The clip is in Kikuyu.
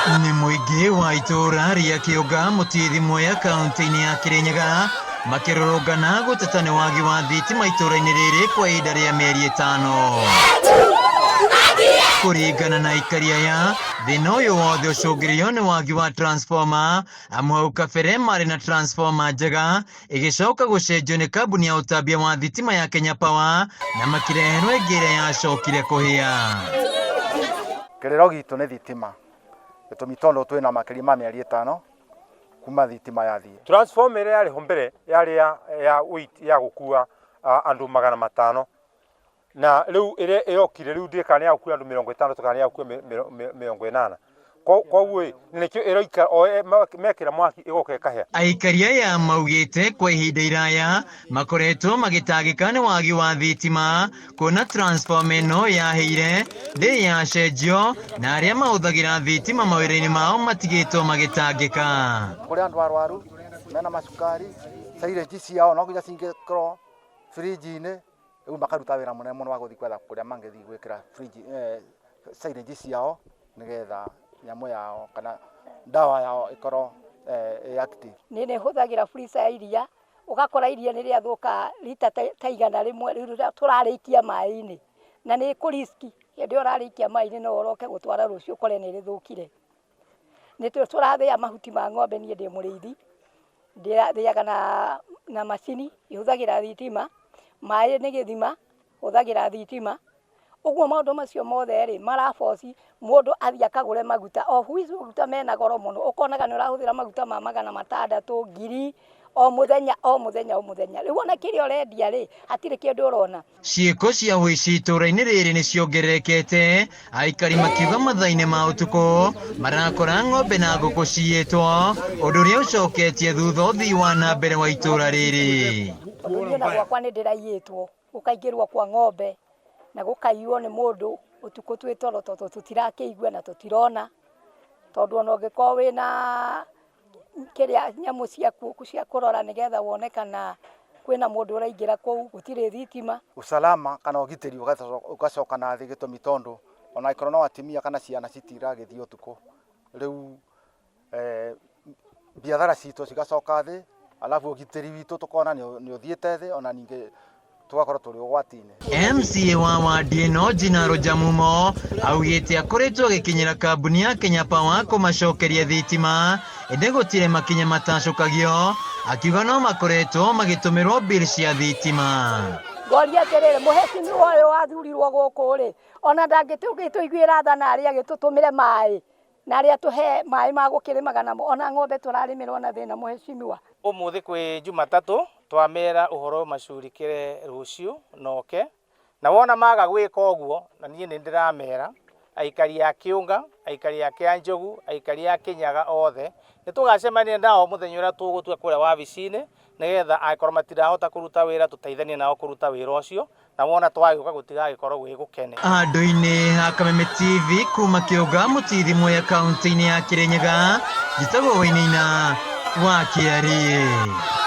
Nĩ mũingĩ wa itũũra rĩa Kĩũnga Mũtithi Mwea kaunti-inĩ ya Kĩrĩnyaga makĩrũrũngana gũteta nĩ wagi wa thitima itũũra-inĩ rĩrĩ kwa ihinda rĩa mĩeri ĩtano. Kũringana na aikari aya, thĩna ũyũ wothe ũcũngĩrĩirio nĩ wagi wa transformer amu hau kabere marĩ na transformer njega ĩgĩcoka gũcenjio nĩ kambuni ya ũtambia wa thitima ya Kenya Power na makĩreherwo ĩngĩ ĩrĩa yacokire kũhĩa. Kĩrĩro gitũ nĩ thitima, gĩtũmi tondũ twĩna makĩria ma mĩeri ĩtano kuma thitima yathiĩ. Transformer ĩrĩa yarĩ ho mbere yarĩ ya, ya weight ya gũkua andũ 500 na rĩu ĩrĩa ĩrokire rĩu ndiũĩ kana nĩ ya gũkua andũ 60 kana nĩ ya gũkua 80. Koguo ĩ nĩkĩo ĩroikara o mekĩra mwaki ĩgoka ĩkahĩa. Aikari aya maugĩte kwa ihinda iraya makoretwo magĩtangĩka nĩ wagi wa thitima kuona transformer ĩno yahĩire ndĩrĩ yacenjio na arĩa mahũthagĩra thitima mawĩra-inĩ mao matigĩtwo magĩtangĩka. Kũrĩ andũ arwaru mena macukari, silage ciao no nginya cingĩkorwo fridge-inĩ, rĩu makaruta wĩra mũnene mũno wa gũthiĩ gwetha kũrĩa mangĩthiĩ gwĩkĩra fridge silage ciao nĩgetha nyamũ yao kana ndawa yao ĩkorwo ĩ active. Niĩ nĩ hũthagĩra freezer ya iria, ũgakora iria nĩ rĩathũka rita ta 100 rĩu tũrarĩikia maĩ-inĩ, na nĩ kũ risk hĩndĩ ĩyo ũrarĩikia maĩ-inĩ no ũroke gũtwara rũciũ ũkore nĩ rĩthũkire. Nĩ tũrathĩa mahuti ma ng'ombe, niĩ ndĩ mũrĩithi, ndĩaga na macini ihũthagĩra thitima, maĩ nĩ gĩthima hũthagĩra thitima, ũguo maũndũ macio mothe rĩ mara force mũndũ athiĩ akagũre maguta, of which maguta mena goro mũno, ũkonaga nĩ ũrahũthĩra maguta ma 600, 1000 o mũthenya o mũthenya o mũthenya, rĩu ona kĩrĩa ũrendia rĩ hatirĩ kĩndũ ũrona. Ciĩko cia ũici itũũra-inĩ rĩrĩ nĩ ciongererekete, aikari makiuga mathaa-inĩ ma ũtukũ marakora ng'ombe na ngũkũ ciyĩtwo, ũndũ ũrĩa ũcoketie thutha ũthii wa na mbere wa itũũra rĩrĩ. Tondũ niĩ ona gwakwa nĩ ndĩraiyĩtwo, gũkaingĩrwo kwa ng'ombe na gũkaiywo nĩ mũndũ ũtukũ twĩ toro tondũ tũtirakĩigua na tũtirona, tondũ ona ũngĩkorwo wĩna kĩrĩa nyamũ ciaku cia kũrora nĩgetha wone kana kwĩna mũndũ ũraingĩra kũu, gũtirĩ thitima. Usalama kana ũgitĩri ũgacoka na thĩ gĩtũmi tondũ ona angĩkorwo no atumia kana ciana citiragĩthiĩ ũtukũ, rĩu biathara citũ cigacoka thĩ, alafu ũgitĩri witũ tũkona nĩ ũthiĩte thĩ ona ningĩ tũgakorwo tũrĩ ũgwati-inĩ. MCA wa wadi ĩno Jinaro Jamumo augĩte akoretwo agĩkinyĩra kambuni ya Kenya Power kũmacokeria thitima ĩndĩ gũtirĩ makinya matacũkagio, akiuga no makoretwo magĩtũmĩrwo bill cia thitima. Ngoria atĩrĩrĩ, mũhecimiwa ũyũ wathurirwo gũkũ rĩ, ona ndangĩtũiguĩra tha na arĩa agĩtũtũmĩre maĩ na arĩa tũhe maĩ ma gũkĩrĩmaga namo, ona ng'ombe tũrarĩmĩrwo na thĩna mũhecimiwa. Ũmũthĩ kwĩ Jumatatũ twamera ũhoro macurikĩre rũciũ noke, na wona maga gwĩka ũguo, na niĩ nĩ ndĩramera aikari a Kĩũnga, aikari a Kĩanjogu, aikari a Kĩnyaga othe, nĩ tũgacemania nao mũthenya ũrĩa tũgũtua kũrĩa wabici-inĩ, nĩgetha angĩkorwo matirahota kũruta wĩra tũteithanie nao kũruta wĩra ũcio, na wona twagĩũka gũtigagĩkorwo gwĩ gũkene. Andũ-inĩ ha Kameme TV kuma Kĩũnga Mũtithi Mwea kaunti-inĩ ya Kĩrĩnyaga, njĩtagwo Wainaina wa Kĩarĩ.